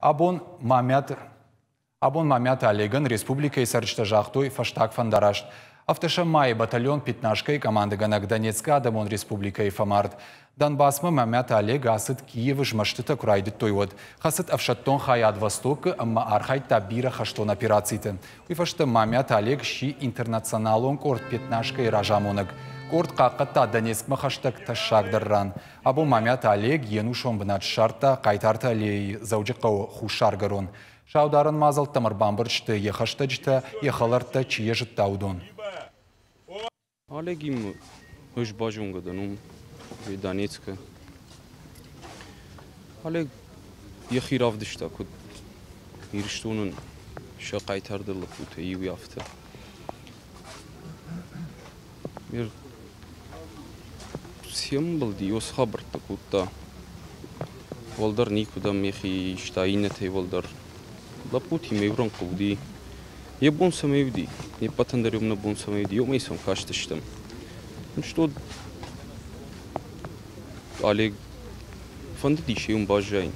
Абон Мамиаты Абон Мамиаты Олегӕн республикӕйы цӕрджытӕ загътой фӕстаг фӕндараст. Ӕвдӕсӕм майы батальон «Пятнашка»-йы командӕгӕнӕг Донецкы Адӕмон Республикӕйы фӕмард. Донбассмӕ Мамиаты Олег ацыд Киевы змӕстытӕ куы райдыдтой, уӕд. Хӕцыд ӕфсӕддон хайад «Восток»-ы ӕмӕ архайдта бирӕ хӕстон операциты. Уый фӕстӕ Мамиаты Олег сси интернационалон къорд «Пятнашка»-йы разамонӕг. Къорд хъахъхъӕдта Донецкмӕ хӕстӕг тӕссагдӕр ран. Абон Мамиаты Олег йе нусон бынат ссардта Хъайтарты аллейы Дзӕуджыхъӕуы хуссаргӕрон. Саударӕн мадзӕлттӕм ӕрбамбырд сты йӕ хӕстӕджытӕ, йӕ хӕлӕрттӕ, чи йӕ зыдта, уыдон. Олегимӕ ӕз базонгӕ дӕн уым, Донецкы. Олег йӕхи равдыста, куыд Ирыстонӕн сӕ хъайтардӕр лӕппутӕй иу, афтӕ. Сӕмбӕлди, уыцы хабӕрттӕ кодта. Уӕлдӕр никуыдӕм йӕхи иста, иннӕтӕй уӕлдӕр. Лӕппутимӕ иу рӕнхъы уыди. Йӕ бон цӕмӕй уыди, не ппӕтӕн дӕр нӕ бон цӕмӕй уыди, уымӕй сӕм кастыстӕм. Что Олег фӕндыдис йе уым баззайын.